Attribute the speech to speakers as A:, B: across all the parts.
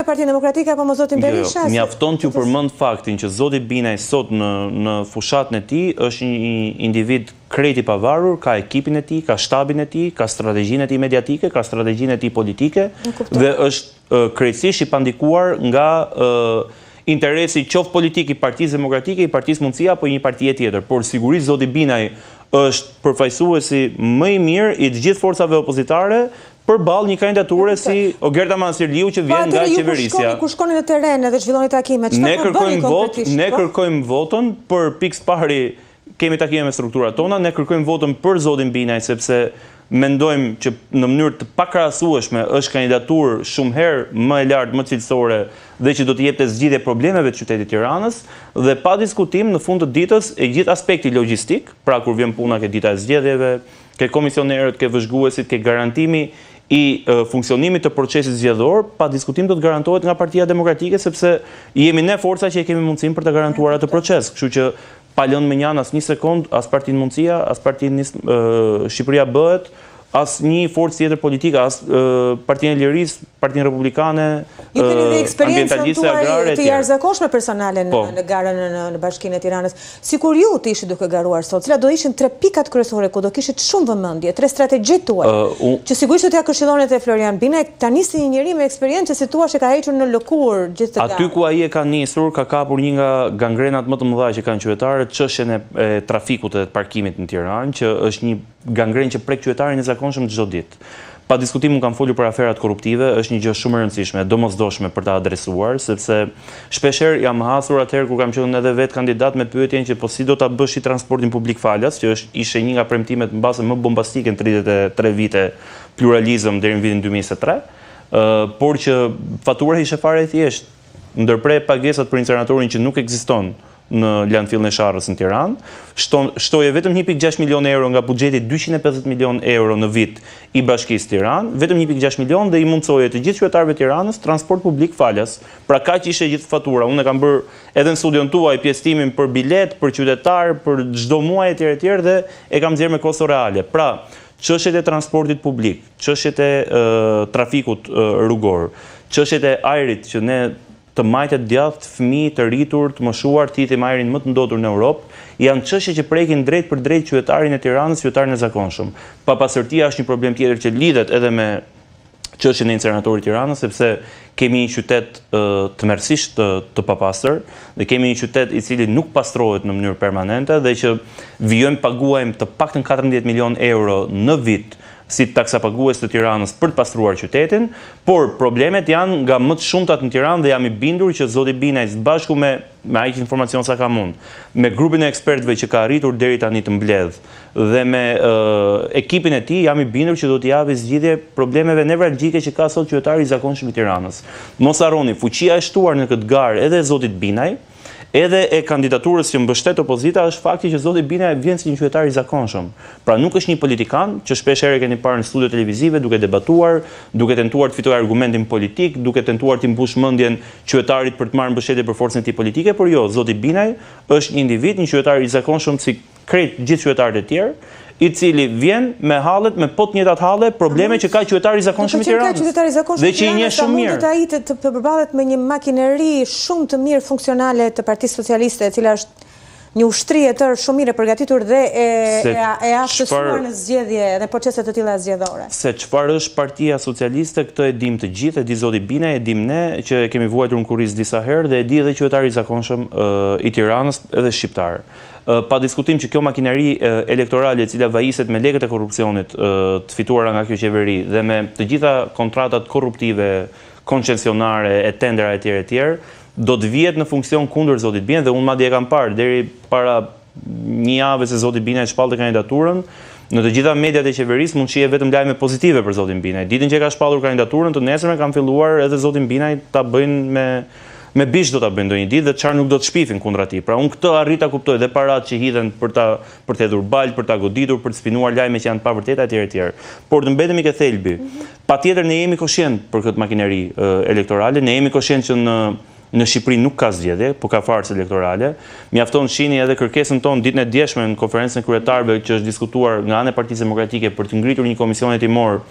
A: Partinë Demokratike apo me zotin jo, jo, Berisha?
B: Jo, mjafton t'ju përmend faktin që zoti Binaj sot në në fushatën e tij është një individ krejt i pavarur, ka ekipin e tij, ka shtabin e tij, ka strategjinë e tij mediatike, ka strategjinë e tij politike dhe është krejtësisht i pandikuar nga interesi qoftë politik i Partisë Demokratike, i Partisë Mundësia apo i një partie tjetër. Por sigurisht zoti Binaj është përfaqësuesi më i mirë i të gjithë forcave opozitare përballë një kandidature si Ogerta Manastirliu që vjen nga
A: qeverisja. Po kur shkoni në terren edhe zhvilloni takime, çfarë po bëni konkretisht?
B: Ne po? kërkojmë votën për pikësëpari kemi takime me strukturat tona, ne kërkojmë votën për zotin Binaj sepse mendojmë që në mënyrë të pakrahasueshme është kandidaturë shumë herë më e lartë, më cilësore dhe që do t'i jepte zgjidhje problemeve të qytetit të Tiranës dhe pa diskutim në fund të ditës e gjithë aspekti logjistik, pra kur vjen puna ke dita e zgjedhjeve, ke komisionerët, ke vëzhguesit, ke garantimi i funksionimit të procesit zgjedhor, pa diskutim do të garantohet nga Partia Demokratike sepse jemi ne forca që e kemi mundësinë për të garantuar atë proces. Kështu që pa lënë mënjanë as një sekondë, as Partinë Mundësia, as Partinë Shqipëria Bëhet, as një forcë tjetër politike, as Partinë e Lirisë, Partinë Republikane,
A: Ju keni dhe eksperiencën tuaj të jashtëzakonshme personale në, po. në garën në, në Bashkinë e Tiranës. Sikur ju të ishit duke garuar sot, cilat do ishin tre pikat kryesore ku do kishit shumë vëmendje, tre strategjitë tuaja, që sigurisht do t'ia këshillonit edhe Florian Binajt, tani si një njeri me eksperiencë që si thua që ka hequr në lëkurë gjithë
B: këtë garë. Aty ku ai e ka nisur, ka kapur një nga gangrenat më të mëdha që kanë qytetarët, çështjen e, e trafikut dhe të parkimit në Tiranë, që është një gangrenë që prek qytetarin e zakonshëm çdo ditë. Pa diskutim unë kam folur për aferat korruptive, është një gjë shumë e rëndësishme, e domosdoshme për ta adresuar, sepse shpeshherë jam hasur atëherë kur kam qenë edhe vetë kandidat me pyetjen që po si do ta bësh ti transportin publik falas, që është ishte një nga premtimet mbase më bombastike në 33 vite pluralizëm deri në vitin 2023, por që fatura ishte fare e thjeshtë. Ndërpre pagesat për inceneratorin që nuk ekziston në landfillin e Sharrës në Tiranë, shton, shtoje vetëm 1.6 milion euro nga buxheti 250 milion euro në vit i Bashkisë Tiranë, vetëm 1.6 milion dhe i mundësoje të gjithë qytetarëve të Tiranës transport publik falas. Pra kaq ishte gjithë fatura. Unë e kam bërë edhe në studion tuaj pjesëtimin për biletë, për qytetar, për çdo muaj etj etj dhe e kam nxjerrë me kosto reale. Pra, çështjet e transportit publik, çështjet e trafikut rrugor, çështjet e ajrit që ne të majtë e të djathtë, fëmijë, të rritur, të moshuar, thithim ajrin më të ndotur në Europë, janë çështje që prekin drejtpërdrejt qytetarin e Tiranës, qytetarin e zakonshëm. Papastërtia është një problem tjetër që lidhet edhe me çështjen e inceneratorit të Tiranës, sepse kemi një qytet tmerrësisht të, të papastër dhe kemi një qytet i cili nuk pastrohet në mënyrë permanente dhe që vijojmë paguajmë të paktën 14 milion euro në vit si taksapagues të Tiranës për të pastruar qytetin, por problemet janë nga më të shumtat në Tiranë dhe jam i bindur që zoti Binaj së bashku me me aq informacion sa kam unë, me grupin e ekspertëve që ka arritur deri tani të mbledhë dhe me ekipin e tij jam i bindur që do t'i japë zgjidhje problemeve nevralgjike që ka sot qytetari i zakonshëm i Tiranës. Mos harroni, fuqia e shtuar në këtë garë edhe e zotit Binaj, Edhe e kandidaturës që mbështet opozita është fakti që zoti Binaj vjen si një qytetar i zakonshëm. Pra nuk është një politikan që shpesh herë e keni parë në studio televizive duke debatuar, duke tentuar të fitojë argumentin politik, duke tentuar t'i mbushë mendjen qytetarit për të marrë mbështetje për forcën e tij politike, por jo, zoti Binaj është një individ, një qytetar i zakonshëm si krejt gjithë qytetarët e tjerë, i cili vjen me hallet, me po të njëjtat halle, probleme që ka qytetari i zakonshëm i
A: Tiranës. Qytetari i zakonshëm i Tiranës, a mundet ai të, të përballet me një makineri shumë të mirë funksionale të Partisë Socialiste, e cila është një ushtri e tërë shumë mirë e përgatitur dhe e, e, e aftësuar në zgjedhje dhe procese të tilla zgjedhore.
B: Se çfarë është Partia Socialiste, këtë e dim të gjithë, e di zoti Binaj, e dim ne që e kemi vuajtur në kurriz disa herë dhe e di edhe qytetari i zakonshëm i Tiranës, edhe shqiptar. Pa diskutim që kjo makineri elektorale e cila vajiset me lekët e korrupsionit të fituara nga kjo qeveri dhe me të gjitha kontratat korruptive, koncesionare e tendera etj etj, do të vihet në funksion kundër zotit Binaj dhe unë madje e kam parë deri para një jave se zoti Binaj shpallte kandidaturën, në të gjitha mediat e qeverisë mund të shihje vetëm lajme pozitive për zotin Binaj. Ditën që e ka shpallur kandidaturën, të nesërmen kanë filluar edhe zotin Binaj ta bëjnë me Me bisht do ta bëjnë ndonjë ditë dhe çfarë nuk do të shpifin kundra tij. Pra unë këtë arrij ta kuptoj dhe paratë që hidhen për ta për të hedhur baltë, për ta goditur, për të spinuar lajme që janë të pavërteta etj etj. Por të mbetemi ke thelbi. Patjetër ne jemi koshient për këtë makineri elektorale, ne jemi koshient që në në Shqipëri nuk ka zgjedhje, po ka farsë elektorale. Mjafton të shihni edhe kërkesën tonë ditën e djeshme në konferencën e kryetarëve që është diskutuar nga ana e Partisë Demokratike për të ngritur një komision hetimor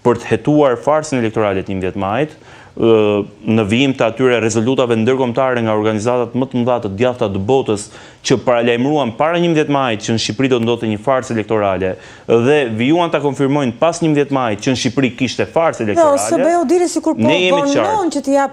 B: për të hetuar farsën elektorale të 11 majit. në vijim të atyre rezolutave ndërkombëtare nga organizatat më të mëdha të djathta të botës që paralajmëruan para 11 majit që në Shqipëri do të ndodhte një farsë elektorale dhe vijuan ta konfirmojnë pas 11 majit që në Shqipëri kishte farsë
A: elektorale. Dhe OSBE-u deri sikur po vonon që t'i japë.